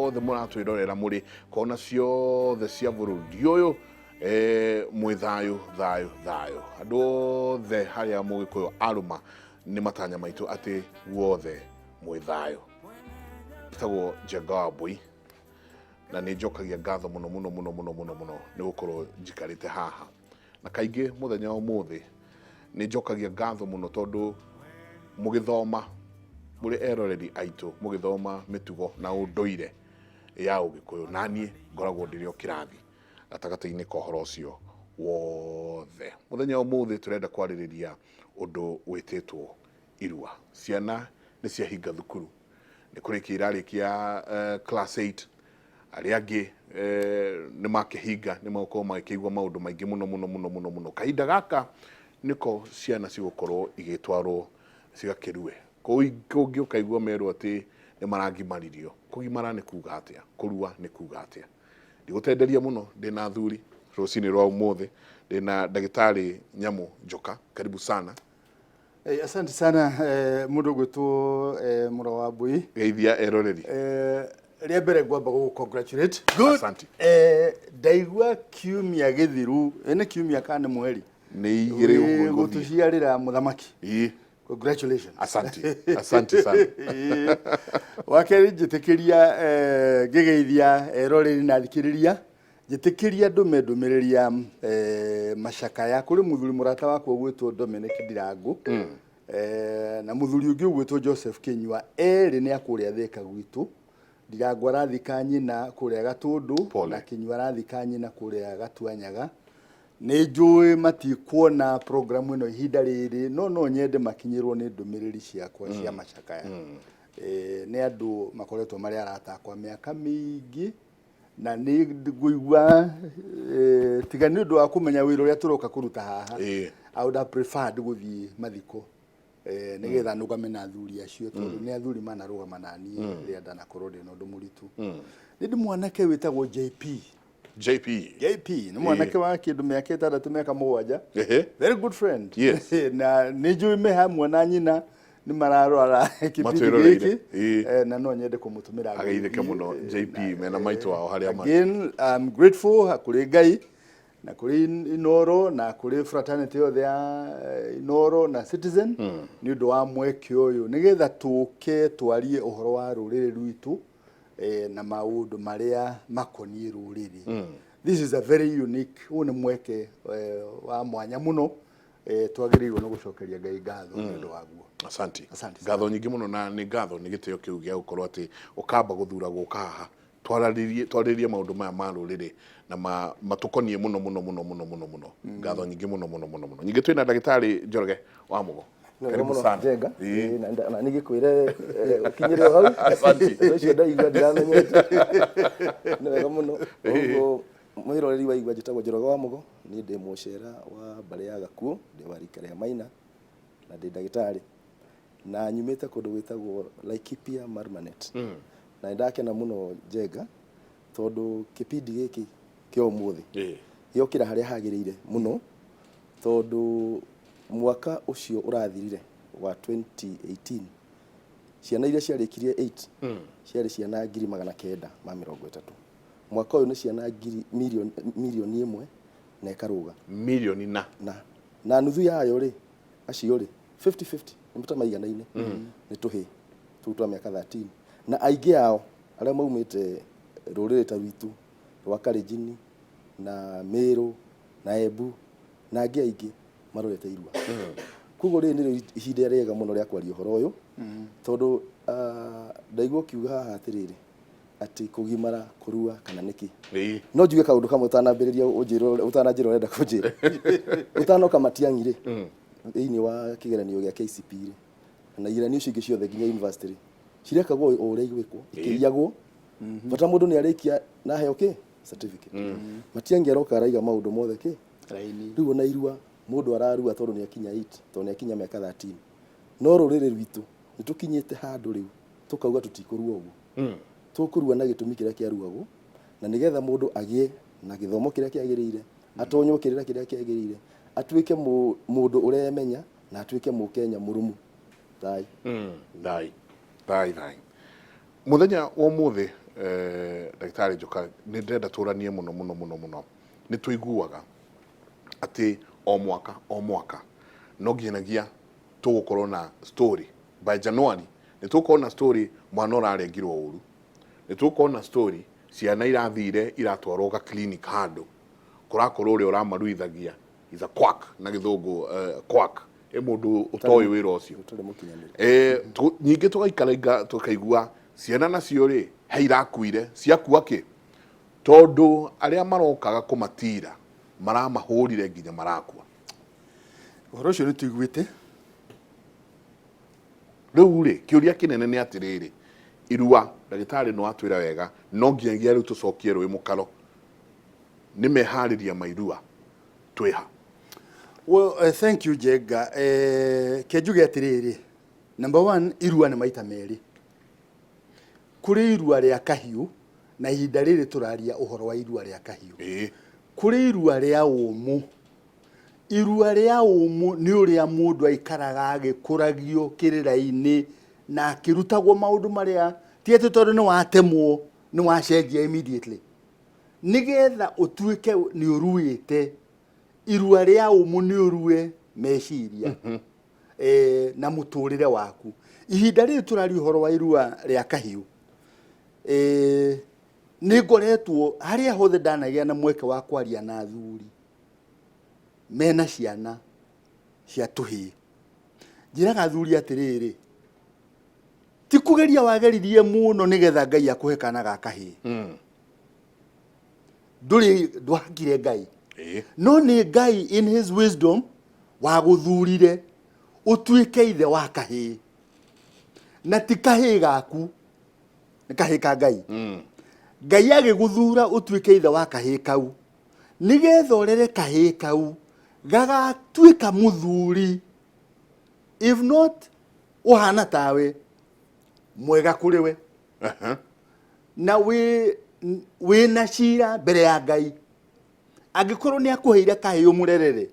Guothe mũratwĩrorera mũrĩ kona ciothe cia bũrũri ũyũ, mwĩ thayũ thayũ thayũ. Andũ othe harĩa Mũgĩkũyũ arũma, nĩ matanya maitũ atĩ guothe mwĩ thayũ. Njĩtagwo Njenga wa Mbũi na nĩ njokagia ngatho mũno mũno mũno mũno mũno mũno nĩ gũkorwo njikarĩte haha. Na kaingĩ mũthenya wa ũmũthĩ nĩ njokagia ngatho mũno tondũ mũgĩthoma mũrĩ eroreri aitũ, mũgĩthoma mĩtugo na ũndũire ya Ũgĩkũyũ, na niĩ ngoragwo ndĩrĩ o kĩrathi gatagatĩ-inĩ ka ũhoro ũcio wothe. Mũthenya wa ũmũthĩ tũrenda kwarĩrĩria ũndũ wĩtĩtwo irua. Ciana nĩ ciahinga thukuru, nĩ kũrĩkia irarĩkia class 8, arĩa angĩ nĩ makĩhinga, nĩ magũkorwo magĩkĩigua maũndũ maingĩ mũno mũno mũno mũno mũno. Kahinda gaka nĩko ciana cigũkorwo igĩtwarwo cigakĩrue. Kũngĩ ũkaigua merwo atĩ nĩ maragimaririo. Kũgimara nĩ kuga atĩa? Kũrua nĩ kuga atĩa? Ndigũtenderia mũno, ndĩna athuri rũcinĩ rwa ũmũthĩ, ndĩna ndagĩtarĩ Nyamũ Njoka, karibu sana. Hey, asante sana mũndũ ũgwĩtwo Mũro wa Mbui. Geithia eroreri. Rĩa mbere ngwamba gũgũ congratulate. Good. Asante. Ndaigua kiumia gĩthiru, nĩ kiumia kana nĩ mweri? Nĩ igĩrĩ ũguo igũthiĩ. Gũtũciarĩra mũthamaki. Ĩĩ. Congratulations. Asante. Asante sana. Wa kerĩ njĩtĩkĩria ngĩgeithia eroreri na athikĩrĩria, njĩtĩkĩria ndũme ndũmĩrĩri ya macakaya kũrĩ mũthuri mũrata wakwa ũgwĩtwo Dominic Ndirangu na mũthuri ũngĩ ũgwĩtwo Joseph Kĩnyua, erĩ nĩ a kũrĩa Thĩka gwitũ. Ndirangu arathika nyina kũrĩa Gatũndũ. Pole. Na Kĩnyua arathika nyina kũrĩa Gatuanyaga. Nĩ njũĩ matikuona programu ĩno ihinda rĩrĩ, no no nyende makinyĩrwo nĩ ndũmĩrĩri ciakwa cia macakaya. Nĩ andũ makoretwo marĩ arata akwa mĩaka mĩingĩ, na nĩ ngũigua tiga nĩ ũndũ wa kũmenya wĩra ũrĩa tũroka kũruta haha, I would have preferred gũthiĩ mathiko nĩgetha nũgame na athuri acio, tondũ nĩ athuri manarũgama na niĩ rĩrĩa ndanakorwo ndĩ na ũndũ mũritũ. Nĩ ndĩ mwanake wĩtagwo JP. JP. JP nĩ mwanake wa kĩndũ mĩaka 6, mĩaka 7. Very good friend. Na nĩ njũĩ me hamwe na nyina nĩ mararora kĩbindi Matwĩroreire. gĩkĩ. Na no nyende kũmũtũmĩra Ageithĩke ngeithi, mũno JP mena maitũ wao harĩa marĩ. Again, I'm grateful kũrĩ Ngai na kũrĩ Inoro na kũrĩ fraternity yothe ya Inoro na Citizen nĩ ũndũ wa mweke ũyũ nĩgetha tũke twarie ũhoro wa rũrĩrĩ rwitũ na maũndũ marĩa makoniĩ rũrĩrĩ. This is a very unique, ũyũ nĩ mweke wa mwanya mũno, twagĩrĩirwo nĩ gũcokeria Ngai ngatho nĩ ũndũ waguo. Asante. Asante. Ngatho nyingĩ mũno, na nĩ ngatho nĩ gĩtĩo kĩu gĩa gũkorwo atĩ ũkamba gũthura gũka haha twarĩrĩrie twarĩrĩrie maũndũ maya ma rũrĩrĩ na matũkoniĩ mũno mũno mũno mũno mũno mũno. Ngatho nyingĩ mũno mũno mũno mũno. Nyingĩ twĩna ndagĩtarĩ Njoroge wa Mũgo. Karibu sana. Njenga. Na nĩ gĩkwĩre ũkinyĩre o hau. Asante. Ũndũ ũcio ndaigua ndiramenyete. Nĩ wega mũno. Ũguo mwĩroreri wa igua, njĩtagwo Njoroge wa Mũgo, niĩ ndĩ mũcera wa mbarĩ ya Gakuũ, ndĩ wa rika rĩa Maina na ndĩ ndagĩtarĩ. Na nyumĩte kũndũ gwĩtagwo Laikipia Marmanet. Na nĩ ndakena mũno Njenga tondũ kĩbindi gĩkĩ kĩa ũmũthĩ gĩokĩra harĩa hagĩrĩire mũno, tondũ mwaka ũcio ũrathirire wa 2018 ciana iria ciarĩkirie 8 ciarĩ ciana 930,000. Mwaka ũyũ nĩ ciana ngiri 1.1 million na ĩkarũga. Milioni na Na nuthu yayo rĩ, acio rĩ, 50-50, nĩ ta maiganaine, nĩ tũhĩ tũu twa mĩaka 13, na aingĩ ao arĩa maumĩte rũrĩrĩ ta rwitũ rwa Kalenjin na Meru na Embu na angĩ aingĩ marorete irua. Koguo rĩrĩ nĩrĩo ihinda rĩega mũno rĩa kwaria ũhoro ũyũ, tondũ ndaigua ũkiuga haha atĩrĩrĩ, atĩ kũgimara, kũrua kana nĩkĩ. No njuge kaũndũ kamwe ũtanambĩrĩria ũnjĩre, ũtananjĩra ũrenda kũnjĩra. Ũtanoka Matiang'i rĩ, thĩinĩ wa kĩgeranio gĩa KCPE rĩ, na igeranio icio ingĩ ciothe nginya university rĩ, cirekagwo o ũrĩa igwĩkwo, ikĩiyagwo. Bata mũndũ nĩ arĩkia na aheo kĩ certificate. Matiang'i aroka araiga maũndũ mothe kĩ raini. Rĩu ona irua, mũndũ ararua tondũ nĩ akinya 8, tondũ nĩ akinya mĩaka 13, no rũrĩrĩ rwitũ nĩ tũkinyĩte handũ rĩu tũkauga tũtikũrua ũguo. Tũkũrua na gĩtũmi kĩrĩa kĩaruagwo, na nĩgetha mũndũ agĩe na gĩthomo kĩrĩa kĩagĩrĩire, atonywo kĩrĩra kĩrĩa kĩagĩrĩire, atuĩke mũndũ ũremenya na atuĩke Mũkenya mũrũmu. Thai. Thai thai thai. Mũthenya wa ũmũthĩ, Ndagĩtarĩ Njoka, nĩ ndĩrenda tũranie mũno mũno mũno mũno. Nĩ tũiguaga atĩ o mwaka o mwaka no nginyagia tũgũkorwo na story by January, nĩ tũgũkorwo na story mwana ũrarengirwo ũru, nĩ tũgũkorwo na story ciana irathire iratwarwo ga clinic handũ kũrakorwo ũrĩa ũramaruithagia is a quack, na gĩthũngũ quack ĩ mũndũ ũtoĩ wĩra ũcio. Ũtarĩ mũkinyanĩru. Ningĩ tũgaikarainga tũkaigua ciana nacio rĩ he irakuire, ciakua kĩ tondũ arĩa marokaga kũmatira maramahũrire nginya marakua. Ũhoro ũcio nĩ tũiguĩte. Rĩu rĩ, kĩũria kĩnene nĩ atĩrĩrĩ, irua ndagĩtarĩ no atwĩra wega no nginyagia rĩu tũcokie rũĩ mũkaro nĩ meharĩria ma irua twĩha? Well, thank you, Jenga. Ke njuge atĩrĩrĩ, number one, irua nĩ maita merĩ. Kũrĩ irua rĩa kahiũ, na ihinda rĩrĩ tũraria ũhoro wa irua rĩa kahiũ. Kũrĩ irua rĩa ũmũ. Irua rĩa ũmũ nĩ ũrĩa mũndũ aikaraga agĩkũragio kĩrĩra-inĩ na akĩrutagwo maũndũ marĩa ti atĩ tondũ nĩ watemwo nĩ wacenjia immediately. Nĩgetha ũtuĩke nĩ ũruĩte, irua rĩa ũmũ nĩ ũrue meciria na mũtũrĩre waku. Ihinda rĩrĩ tũraria ũhoro wa irua rĩa kahiũ, nĩ ngoretwo harĩa hothe ndanagĩa na mweke wa kwaria na athuri mena ciana cia tũhĩĩ. Njĩraga athuri atĩrĩrĩ, ti kũgeria wageririe mũno nĩgetha Ngai akũhe kana ga kahĩĩ. Ndũrĩ ndwahakire Ngai. No nĩ Ngai in his wisdom wagũthurire ũtuĩke ithe wa kahĩĩ. Na ti kahĩĩ gaku, nĩ kahĩĩ ka Ngai. Ngai agĩgũthura ũtuĩke ithe wa kahĩĩ kau nĩgetha ũrere kahĩĩ kau gagatuĩka mũthuri, if not ũhana tawe mwega kũrĩ we. Na wĩ na cira mbere ya Ngai angĩkorwo nĩ akũheire kahĩĩ ũmũrerere,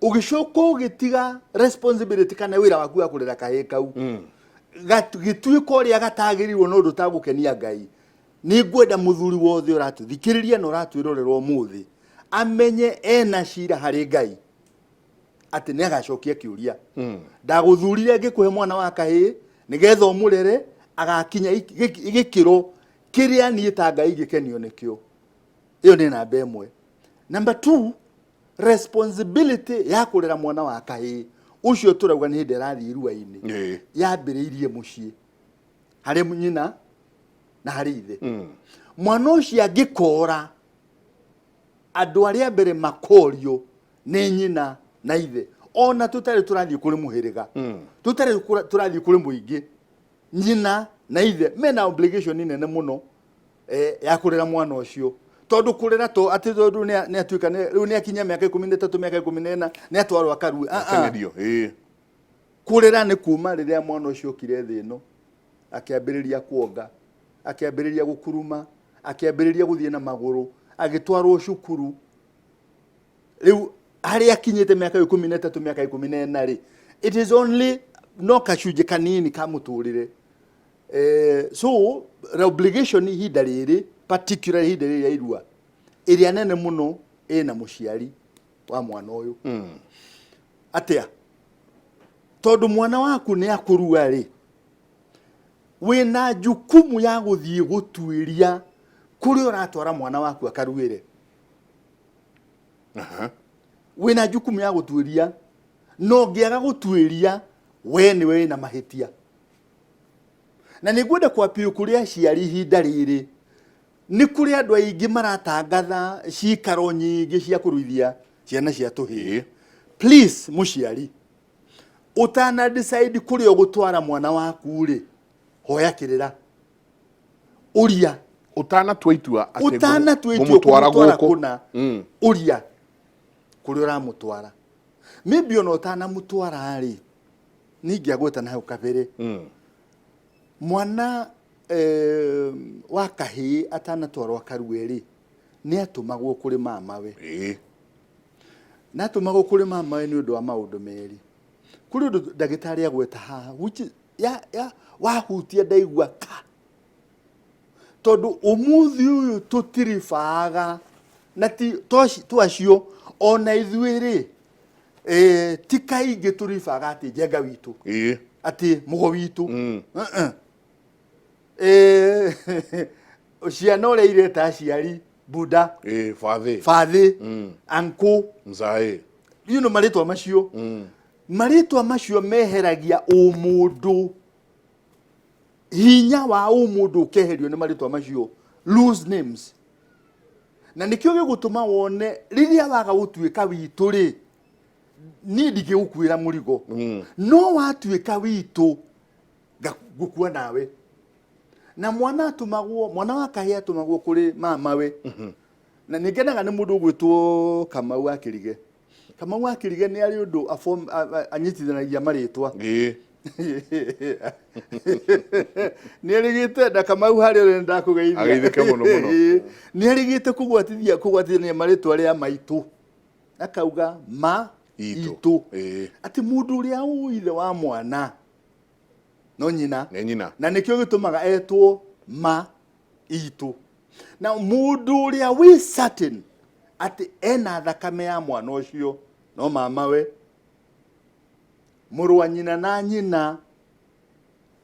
ũgĩcoka ũgĩtiga responsibility kana wĩra waku wa kũrera kahĩĩ kau, gĩtuĩka ũrĩa gatagĩrĩirwo no ndũtagũkenia Ngai. Nĩ ngwenda mũthuri wothe ũratũthikĩrĩria na ũratwĩrorera ũmũthĩ amenye ena cira harĩ Ngai atĩ nĩ agacokia kĩũria, ndagũthurire ngĩkũhe mwana wa kahĩĩ nĩgetha ũmũrere agakinya gĩkĩro kĩrĩa niĩ ta Ngai ingĩkenio nĩkĩo. Ĩyo nĩ namba ĩmwe. Number two, responsibility ya kũrera mwana wa kahĩĩ ũcio tũrauga nĩ hĩndĩ arathiĩ irua-inĩ yambĩrĩirie mũciĩ harĩ nyina na harĩ ithe. Mwana ũcio angĩkora, andũ arĩa mbere makorio nĩ nyina na ithe, ona tũtarĩ tũrathiĩ kũrĩ mũhĩrĩga, tũtarĩ tũrathiĩ kũrĩ mũingĩ, nyina na ithe mena obligation nene mũno ya kũrera mwana ũcio, tondũ kũrera to atĩ tondũ nĩ atuĩka rĩu nĩ akinyia mĩaka 13, mĩaka 14, nĩ atwarwo akarue. Ah, ah. Teng'erio. Kũrera nĩ kuma rĩrĩa mwana ũcio okire thĩ ĩno, akĩambĩrĩria kuonga, akĩambĩrĩria gũkuruma, akĩambĩrĩria gũthiĩ na magũrũ, agĩtwarwo cukuru, rĩu harĩa akinyĩte mĩaka 13, mĩaka 14 rĩ, it is only no gacunjĩ kanini ka mũtũrĩre. So the obligation ihinda rĩrĩ, particular ihinda rĩrĩ rĩa irua, ĩrĩa nene mũno ĩna mũciari wa mwana ũyũ. Atĩa? Tondũ mwana waku nĩ akũrua rĩ, wĩna jukumu ya gũthiĩ gũtuĩria kũrĩa ũratwara mwana waku akaruĩre. Wĩna jukumu ya gũtuĩria, na ũngĩaga gũtuĩria, we nĩwe wĩna mahĩtia. Na nĩ ngwenda kwapio kũrĩ aciari ihinda rĩrĩ, nĩ kũrĩ andũ aingĩ maratangatha cikaro nyingĩ cia kũruithia ciana cia tũhĩĩ. Please, mũciari, ũtana decide kũrĩa ũgũtwara mwana waku rĩ, hoya kĩrĩra, ũria. Ũtanatua itua atĩ ũtanatua itua ngũmũtwara kũmũtwara gũkũ. Kũna ũria kũrĩa ũramũtwara. Maybe ona ũtanamũtwara rĩ, ningĩagweta na hau kabere, mwana wa kahĩĩ atanatwarwo akarue rĩ, nĩ atũmagwo kũrĩ mamawe. Na atũmagwo kũrĩ mamawe nĩ ũndũ wa maũndũ merĩ. Kũrĩ ũndũ ndagĩtarĩ agweta haha which is, ya wahutia ndaigua ka. Tondũ ũmũthĩ ũyũ tũtiribaaga na ti to acio ona ithuĩ rĩ, ti kaingĩ tũribaga atĩ Njenga witũ, atĩ Mũgo witũ. Ciana ũrĩa ireta aciari buda, Bathĩ, bathĩ, uncle, mzae, you know, marĩtwa macio, marĩtwa macio meheragia ũmũndũ, hinya wa ũmũndũ ũkeherio nĩ marĩtwa macio, loose names. Na nĩkĩo gĩgũtũma wone rĩrĩa waga gũtuĩka witũ rĩ, niĩ ndingĩgũkuĩra mũrigo, no watuĩka witũ ngũkua nawe. Na mwana atũmagwo, mwana wa kahĩĩ atũmagwo kũrĩ mamawe. Na nĩ ngenaga nĩ mũndũ ũgwĩtwo Kamau wa Kĩrige. Kamau wa Kĩrige nĩ arĩ ũndũ anyitithanagia marĩtwa. Nĩ erĩgĩte na Kamau harĩa ũrĩ ndakũgeithia. Ageithĩke mũno mũno. Nĩ erĩgĩte kũgwatithania marĩtwa rĩa maitũ, akauga ma itũ. Itũ. Atĩ mũndũ ũrĩa ũĩ ithe wa mwana no nyina. Nĩ nyina. Na nĩkĩo gĩtũmaga etwo ma itũ. Na mũndũ ũrĩa wĩ certain atĩ ena thakame ya mwana ũcio no mamawe, mũrũ wa nyina na nyina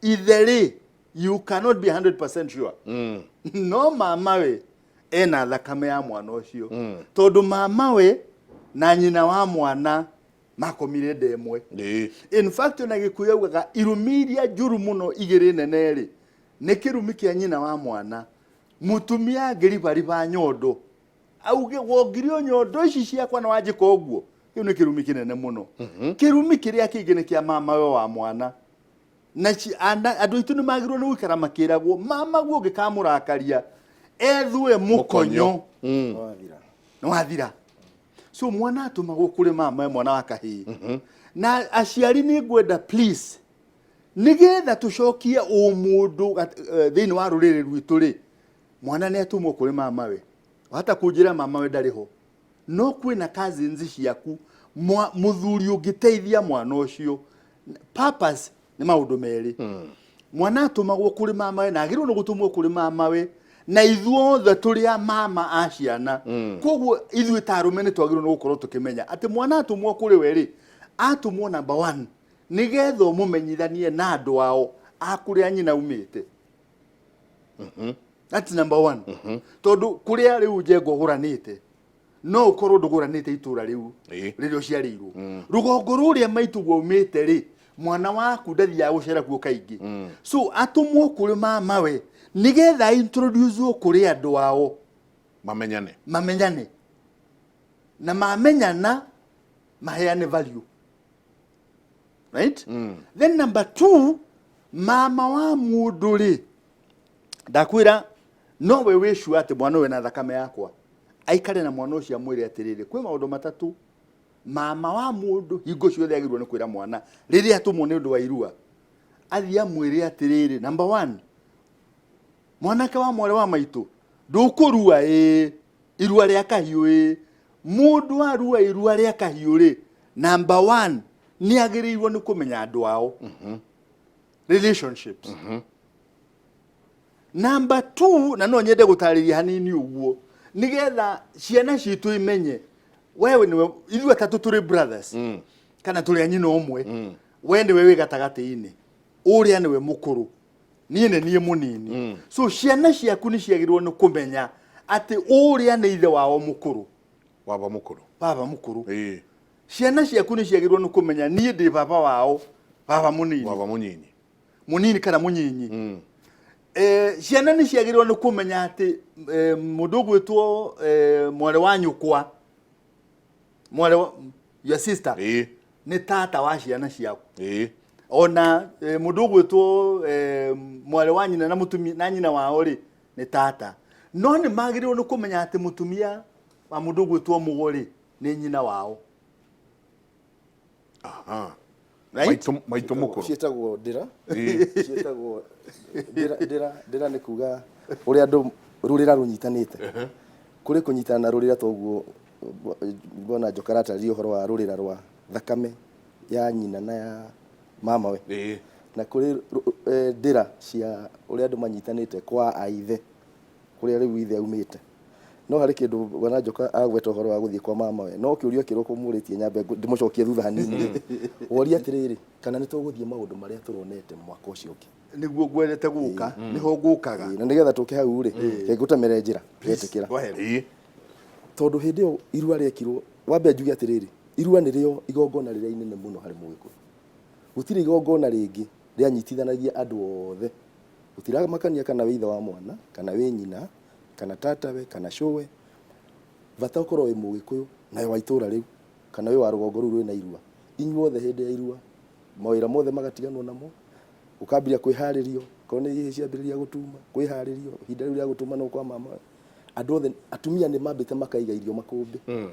ithe rĩ, you cannot be 100% sure. No mamawe ena thakame ya mwana ũcio, tondũ mamawe na nyina wa mwana makomire nda ĩmwe. In fact, ona Gĩkũyũ augaga irumi iria njũru mũno igĩrĩ nene rĩ, nĩ kĩrumi kĩa nyina wa mwana. Mũtumia angĩribariba nyondo auge wongirio nyondo ici ciakwa na wanjĩka ũguo, kĩu nĩ kĩrumi kĩnene mũno. Kĩrumi kĩrĩa kĩngĩ nĩ kĩa mamawe wa mwana. Na andũ aitũ nĩ magĩrĩirwo nĩ gũikara makĩragwo mamaguo ũngĩkamũrakaria ethue mũkonyo, nĩ wathira. So mwana atũmagwo kũrĩ mama, mwana wa kahĩĩ. Na aciari nĩ ngwenda please, nĩgetha tũcokie ũmũndũ thĩinĩ wa rũrĩrĩ rwitũ rĩ, mwana nĩ atũmwo kũrĩ mamawe. Wahota kũnjĩra mamawe ndarĩ ho, no kwĩna cousins ciaku, mũthuri ũngĩteithia mwana ũcio. Purpose nĩ maũndũ merĩ. Mwana atũmagwo kũrĩ mamawe na agĩrĩirwo nĩ gũtũmwo kũrĩ mamawe, na ithuothe tũrĩ a mama a ciana. Koguo ithuĩ ta arũme nĩ twagĩrĩirwo nĩ gũkorwo tũkĩmenya atĩ mwana atũmwo kũrĩ we rĩ, atũmwo number one nĩgetha ũmũmenyithanie na andũ ao a kũrĩa nyina aumĩte. That's number one. Tondũ kũrĩa rĩu Njenga ũgũranĩte, no ũkorwo ndũgũranĩte itũra rĩu rĩrĩa ũciarĩirwo, rũgongo rũrĩa maitũguo aumĩte rĩ, mwana waku ndathiaga gũcera kuo kaingĩ. So atũmwo kũrĩ mamawe nĩgetha introduce kũrĩ andũ ao, mamenyane. Mamenyane, na mamenyana maheane value, right? Then number two, mama wa mũndũ rĩ, ndakwĩra nowe wĩ sure atĩ mwana ũyũ ena thakame yakwa, aikare na mwana ũcio amwĩre atĩrĩrĩ, kwĩ maũndũ matatũ mama wa mũndũ hingo ciothe agĩrĩirwo nĩ kwĩra mwana rĩrĩa atũmwo nĩ ũndũ wa irua. Athiĩ amwĩre atĩrĩrĩ, number one, mwanake wa mwarĩ wa maitũ, ndũkũrua ĩĩ irua rĩa kahiũ ĩĩ. Mũndũ arua irua rĩa kahiũ rĩ, number one, nĩ agĩrĩirwo nĩ kũmenya andũ ao, relationships. Number two, na no nyende gũtarĩria hanini ũguo nĩgetha ciana citũ imenye wewe nĩwe, ithuĩ atatũ tũrĩ brothers kana tũrĩ a nyina ũmwe, we nĩwe wĩ gatagatĩ-inĩ, ũrĩa nĩwe mũkũrũ, niĩ nĩ niĩ mũnini. So ciana ciaku nĩ ciagĩrĩirwo nĩ kũmenya atĩ ũrĩa nĩ ithe wao mũkũrũ. Baba mũkũrũ. Baba mũkũrũ. Ciana ciaku nĩ ciagĩrĩirwo nĩ kũmenya niĩ ndĩ baba wao, baba mũnini. Baba mũnyinyi. Mũnini kana mũnyinyi. Ciana nĩ ciagĩrĩirwo nĩ kũmenya atĩ mũndũ ũgwĩtwo mwarĩ wa nyũkwa, mwarĩ wa your sister, nĩ tata wa ciana ciaku. Ona mũndũ ũgwĩtwo mwarĩ wa nyina na mũtumia na nyina wao rĩ, nĩ tata. No nĩ magĩrĩirwo nĩ kũmenya atĩ mũtumia wa mũndũ ũgwĩtwo mũgo rĩ, nĩ nyina wao. Right? Maitũ mũkũrũ. Ciĩtagwo ndĩra. Ciĩtagwo ndĩra. Ndĩra, ndĩra nĩ kuga ũrĩa andũ rũrĩra rũnyitanĩte. Kũrĩ kũnyitana na rũrĩra toguo mbona Njoka aratarĩria ũhoro wa rũrĩra rwa thakame ya nyina na ya mamawe. Na kũrĩ ndĩra cia ũrĩa andũ manyitanĩte kwa aithe. Kũrĩa rĩu ithe aumĩte. No harĩ kĩndũ Bwana Njoka agweta ũhoro wa gũthiĩ kwa mama we. No kĩũria kĩrĩa ũkũmũrĩtie nyambe ndĩmũcokie thutha hanini. Woria atĩrĩrĩ, kana nĩ tũgũthiĩ maũndũ marĩa tũronete mwaka ũcio ũngĩ. Nĩguo ngwendete gũka, nĩho ngũkaga. Ĩĩ, na nĩgetha tũke hau rĩ, reke ngũtemere njĩra, wetĩkĩra. Go ahead. Tondũ hĩndĩ ĩyo irua rĩekirwo, wambe njuge atĩrĩrĩ, irua nĩrĩo igongona rĩrĩa inene mũno harĩ Mũgĩkũyũ. Gũtirĩ igongona rĩngĩ rĩanyitithanagia andũ othe. Gũtiramakania kana wĩ ithe wa mwana, kana wĩ nyina, kana tatawe, kana cũwe, bata ũkorwo wĩ Mũgĩkũyũ na wĩ wa itũra rĩu, kana wĩ wa rũgongo rũu rwĩna irua. Inyuothe hĩndĩ ya irua, mawĩra mothe magatiganwo namo, gũkambĩrĩria kwĩharĩrio, okorwo nĩ ihĩĩ ciambĩrĩria gũtuma, kwĩharĩrio, ihinda rĩu rĩa gũtuma no kwa mama. Andũ othe, atumia nĩ mambĩte makaiga irio makũmbĩ.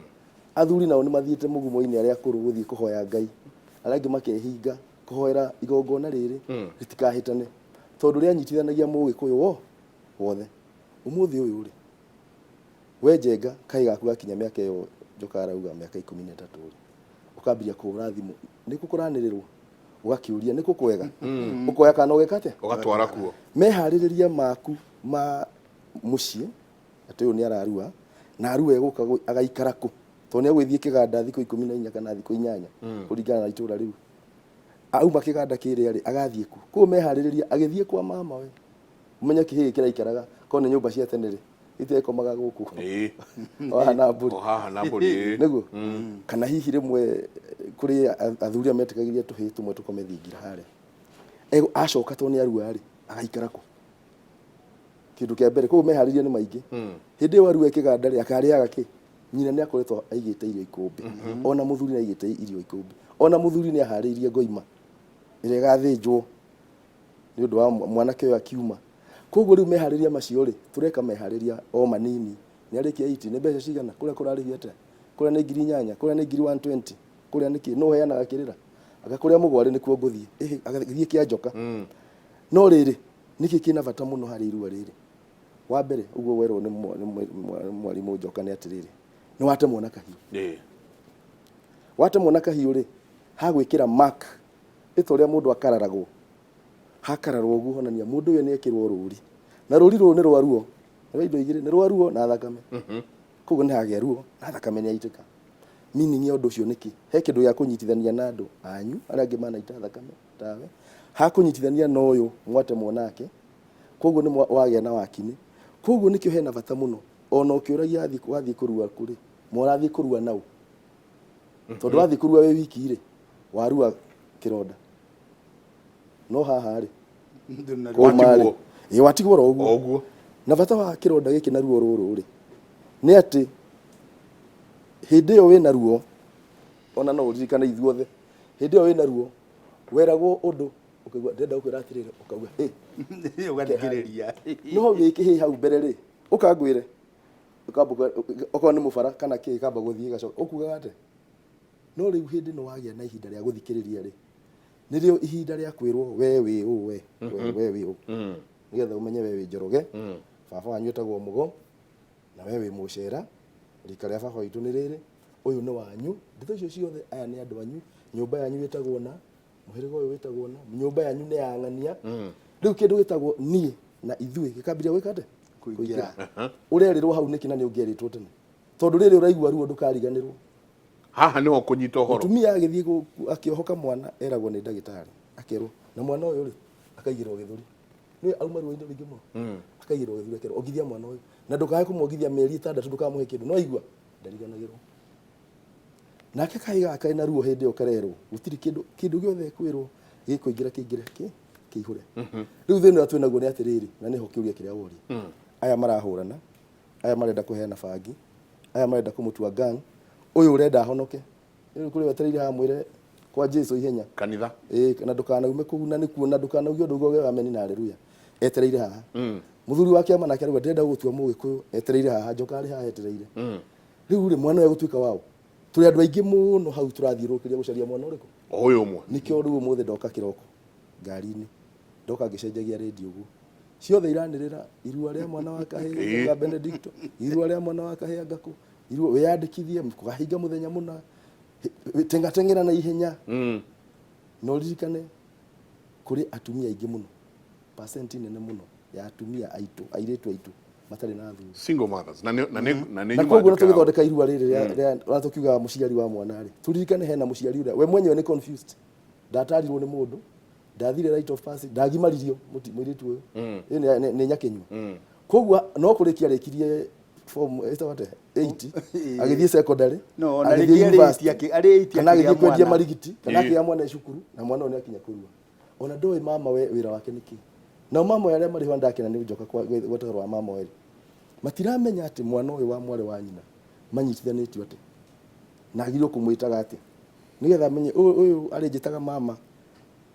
Athuri nao nĩ mathiĩte mũgumo-inĩ arĩa akũrũ gũthiĩ kũhoya Ngai, arĩa angĩ makehinga kũhoera igongona rĩrĩ rĩtikahĩtane, tondũ rĩanyitithanagia Mũgĩkũyũ wothe. Ũmũthĩ ũyũ rĩ, we Njenga kahĩ gaku gakinya mĩaka ĩyo Njoka arauga mĩaka 13 rĩ, ũkambĩrĩria kũhũra thimũ, nĩkũ kũranĩrĩrwo? Ũgakĩũria nĩkũ kwega? Ũkoya kana ũgeka atĩa? Ũgatwara kuo. Meharĩrĩria maku ma mũciĩ atĩ ũyũ nĩ ararua na arua egũka agaikara kũ, tondũ nĩ egũgĩthiĩ kĩganda thikũ 14 kana thikũ 8 kũringana na itũra rĩu. Auma kĩganda kĩrĩa rĩ, agathiĩ kũ? Kũu meharĩrĩria agĩthiĩ kwa mama we, ũmenye kĩhĩ kĩraikaraga, korwo nĩ nyũmba cia tene rĩ, itiakomaga gũkũ o haha na mbũri. O haha na mbũri, ĩĩ. Nĩguo kana hihi rĩmwe kũrĩ athuri arĩa metĩkagĩria tũhĩĩ tũmwe tũkome thingira harĩa. Acoka tondũ nĩ arua rĩ, agaikara kũ? Kĩndũ kĩa mbere, koguo meharĩria nĩ maingĩ. Hĩndĩ ĩyo arua kĩganda rĩ, akarĩaga kĩ? Nyina nĩ akoretwo aigĩte irio ikũmbĩ, ona mũthuri nĩ aigĩte irio ikũmbĩ, ona mũthuri nĩ aharĩirie ngoima ĩrĩa ĩgathĩnjwo nĩ ũndũ wa mwanake ũyũ akiuma. Koguo rĩu meharĩria macio rĩ, tũreka meharĩria o manini. Nĩ arĩkia iti, nĩ mbeca cigana, kũrĩa kũrarĩhio atĩa, kũrĩa nĩ 8000, kũrĩa nĩ ngiri 120, kũrĩa nĩ kĩ, nũ ũheanaga kĩrĩra, anga kũrĩa mũgwarĩ nĩkuo ngũthiĩ, ĩhĩ, agathiĩ kĩa njoka. No rĩrĩ, nĩkĩ kĩna bata mũno harĩ irua rĩrĩ? Wa mbere, ũguo werwo nĩ mwarimũ Njoka nĩ atĩrĩrĩ, nĩ watemwo na kahiũ. Watemwo na kahiũ rĩ, hagwĩkĩra mark, ĩta ũrĩa mũndũ akararagwo, hakararwo ũguo honania mũndũ ũyũ nĩ ekĩrwo rũri, na rũri rũrũ nĩ rwa ruo, nĩ rwa indo igĩrĩ, nĩ rwa ruo na thakame. Koguo nĩ hagĩa ruo na thakame nĩ yaitĩka. Meaning ya ũndũ ũcio nĩ kĩ? He kĩndũ gĩa kũnyitithania na andũ anyu arĩa angĩ manaita thakame tawe, hakũnyitithania na ũyũ mwatemwo nake, koguo nĩ wagĩa na wakinĩ. Koguo nĩkĩo hena bata mũno, ona ũkĩũragia wathiĩ kũrua kũ rĩ, mũrathiĩ kũrua naũ? Tondũ wathiĩ kũrua wĩ wiki rĩ, warua kĩronda. No haha rĩ, kũma rĩ, ĩĩ watigwo oro ũguo. Ũguo. Na bata wa kĩronda gĩkĩ na ruo rũrũ rĩ, nĩ atĩ hĩndĩ ĩyo wĩna ruo, ona no ũririkane ithuothe, hĩndĩ ĩyo wĩna ruo, weragwo ũndũ ũkaigua ndĩrenda gũkwĩra atĩrĩrĩ, ũkauga hĩ, Ũgathikĩrĩria. No wĩ kĩhĩ hau mbere rĩ, ũkangwĩre, ũkamba okorwo nĩ mũbara kana kĩ, kamba gũthiĩ gacoka, ũkugaga atĩa? No rĩu hĩndĩ ĩno wagĩa na ihinda rĩa gũthikĩrĩria rĩ, nĩrĩo ihinda rĩa kwĩrwo we wĩ ũ, we, we, we wĩ ũ. Nĩgetha ũmenye we wĩ Njoroge, baba wanyu etagwo Mũgo, na we wĩ Mũcera, rika rĩa baba witũ nĩ rĩrĩ, ũyũ nĩ wanyu, ndeto icio ciothe, aya nĩ andũ anyu, nyũmba yanyu ĩtagwo na, mũhĩrĩga ũyũ wĩtagwo na, nyũmba yanyu nĩ ya ng'ania. Rĩu kĩndũ gĩtagwo niĩ na ithuĩ gĩkambĩrĩria gwĩka atĩa? Kũingĩra. Ũrerĩrwo hau nĩkĩ na nĩ ũngĩerĩtwo tene? Tondũ rĩrĩ ũraigua ruo ndũkariganĩrwo. Haha nĩho kũnyita ũhoro. Mũtumia agĩthiĩ akĩohoka mwana eragwo nĩ ndagĩtarĩ, akerwo na mwana ũyũ rĩ, akaigĩrwo gĩthũri. Nĩ auma ruo-inĩ rũingĩ mũno. Akaigĩrwo gĩthũri akerwo ongithia mwana ũyũ. Na ndũkae kũmwongithia mĩeri 6 ndũkamũhe kĩndũ. No aigua ndariganagĩrwo. Nake kahĩ gaka kena ruo hĩndĩ ĩyo karerwo gũtirĩ kĩndũ, kĩndũ gĩothe kwĩrwo gĩkũingĩra kĩingĩre kĩihũre. Rĩu thĩna ũrĩa twĩnaguo nĩ atĩrĩrĩ, na nĩho kĩũria kĩrĩa woria. Aya marahũrana, aya marenda kũheana bangi, aya marenda kũmũtua gang, ũyũ ũrenda ahonoke. Rĩu kũrĩ wetereire haha mwĩre kwa Jesu ihenya. Kanitha. Ĩĩ, na ndũkanaume kũu na nĩkuo, na ndũkanauge ũndũ ũngĩ ameni na haleluya. Etereire haha. Mũthuri wa kĩama nake arauga ndĩrenda gũgũtua Mũgĩkũyũ, etereire haha, Njoka arĩ haha etereire. Rĩu rĩ, mwana ũyũ egũtuĩka waũ? Tũrĩ andũ aingĩ mũno hau tũrathiũrũrũkĩria gũcaria mwana ũrĩkũ? O ũyũ ũmwe. Nĩkĩo rĩu ũmũthĩ ndoka kĩroko ngari-inĩ, ndoka ngĩcenjagia rĩndiũ ũguo. Ciothe iranĩrĩra irua rĩa mwana wa kahĩĩ anga Benedicto, irua rĩa mwana wa kahĩĩ anga kũ, irua wĩyandĩkithie kũgahinga mũthenya mũna, tengateng'era na ihenya. Na ũririkane kũrĩ atumia aingĩ mũno, percent nene mũno ya atumia aitũ, airĩtu aitũ Matarĩ na athuri. Single mothers na nĩ na nĩ na nĩ Na inyuĩ koguo mwandĩkaga. tũgĩthondeka irua rĩrĩ rĩa tũkiugaga mũciari wa mwana rĩ, tũririkane hena mũciari ũrĩa we mwenyewe nĩ confused, ndatarirwo nĩ mũndũ, ndathire rite of passage, ndagimaririo mũirĩtu ũyũ. Ĩ nĩ nyakĩnyua, koguo no kũrĩkia arĩkirie form ĩtagwo atĩa, 80, agĩthiĩ secondary, No, ona agĩthiĩ rĩngĩ arĩ university, 80 arĩ 80 kana akĩgĩa agĩthiĩ kwendia mwana. marigiti, kana Ĩĩ. akĩgĩa mwana e cukuru, na mwana ũyũ nĩ akinya kũrua, ona ndoĩ mama we wĩra wake nĩ kĩ. Nao mama arĩa marĩ ho, ndakena nĩ njoka gweta ũhoro wa mama erĩ, matiramenya atĩ mwana ũyũ wa mwarĩ wa nyina manyitithanĩtio atĩ na agĩrĩirwo kũmwĩtaga atĩa, nĩgetha amenye ũyũ arĩnjĩtaga mama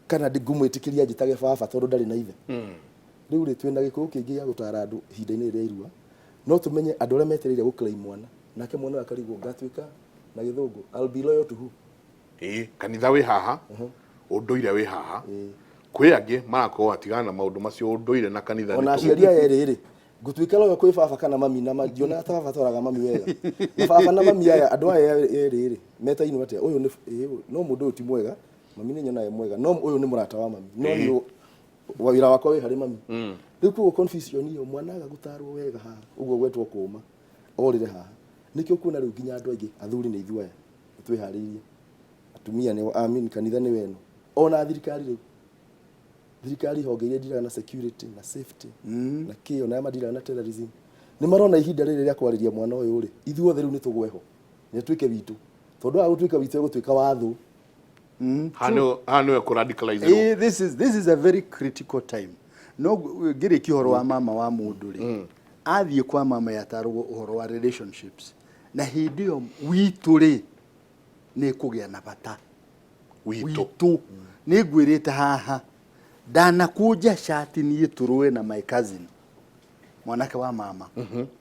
kana ngũmwĩtĩkĩria anjĩtage baba tondũ ndarĩ na ithe. Rĩu rĩ, twĩna gĩkũyũ kĩingĩ gĩa gũtara andũ ihinda-inĩ rĩrĩa irua, no tũmenye andũ arĩa metereire gũclaim mwana, nake mwana ũyũ akarigwo, ngatuĩka na gĩthũngũ, "I'll be loyal to who?" Ĩĩ, kanitha wĩ haha, ũndũire wĩ haha, kwĩ angĩ marakorwo atigana na maũndũ macio, ũndũire na kanitha. Ona nĩ aciari aya erĩ rĩ, ngũtuĩka loyal kwĩ baba kana mami? Na ndionaga ta baba twaraga mami wega, na baba na mami aya, andũ aya erĩ rĩ, metainwo atĩa? Ũyũ nĩ ĩĩ, no mũndũ ũyũ ti mwega, mami nĩ nyonaga e mwega, no ũyũ nĩ mũrata wa mami, no niĩ wĩra wakwa wĩ harĩ mami. Rĩu koguo confusion ĩyo, mwana aga gũtarwo wega haha ũguo gwetwo kũma orĩre haha, nĩkĩo kuona rĩu nginya andũ aingĩ athuri nĩ ithuĩ aya twĩharĩirie, atumia nĩ, I mean, kanitha nĩ weno, ona thirikari rĩu, thirikari honge iria ndiraga na security na safety na kĩo na arĩa mandiraga na terrorism nĩ marona ihinda rĩrĩ rĩa kwarĩria mwana ũyũ rĩ, ithuothe rĩu nĩ tũgweho nĩ atuĩke witũ, tondũ aga gũtuĩka witũ egũtuĩka watho. Haha nĩwe kũradicalize. This is a very critical time. No ngĩrĩkia ũhoro wa mama wa mũndũ rĩ, athiĩ kwa mama yatarwo ũhoro wa relationships, na hĩndĩ ĩyo witũ rĩ nĩ kũgĩa na bata. Witũ. Witũ nĩ ngwĩrĩte haha, ndanakũnja cati niĩ tũrũe na my cousin, mwanake wa mama,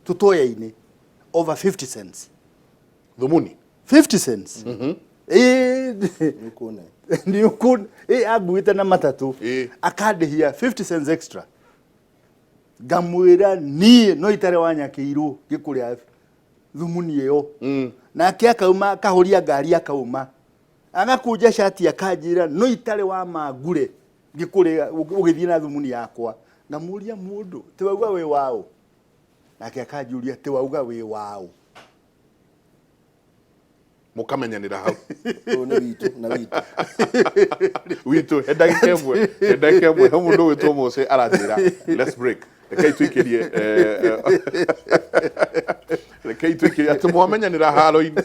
tũtoya-inĩ over 50 cents. Thumuni. 50 cents. Ĩĩ. Nĩ ũkuona. Nĩ ũkuona ĩ anguĩte na matatũ, akandĩhia 50 cents extra, ngamwĩra niĩ no itarĩ wanyakĩirwo ngĩkũrĩa thumuni ĩyo. Nake akauma akahuria ngari, akauma agakũnja cati, akanjĩra no itarĩ wa mangure ngĩkũrĩa ũgĩthiĩ na thumuni yakwa. Ngamũria, mũndũ ti wauga wĩ waũ? Nake akanjũria, ti wauga wĩ waũ? Mũkamenyanĩra hau. Ũyũ nĩ witũ na witũ. Witũ he ndagĩka ĩmwe, he ndagĩka ĩmwe, he mũndũ ũgwĩtwo Mose aranjĩra let's break. Rekei tũikĩrie, rekei tũikĩrie atĩ mwamenyanĩra haro-inĩ,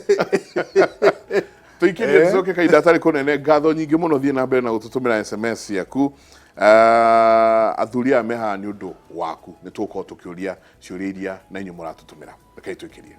tũikĩrie, tũcoke kahinda atarĩ kũnene. Ngatho nyingĩ mũno, thiĩ na mbere na gũtũtũmĩra SMS ciaku. Athuri aya me haha nĩ ũndũ waku, nĩ tũgũkorwo tũkĩũria ciũria iria na inyuĩ mũratũtũmĩra. Rekei tũikĩrie.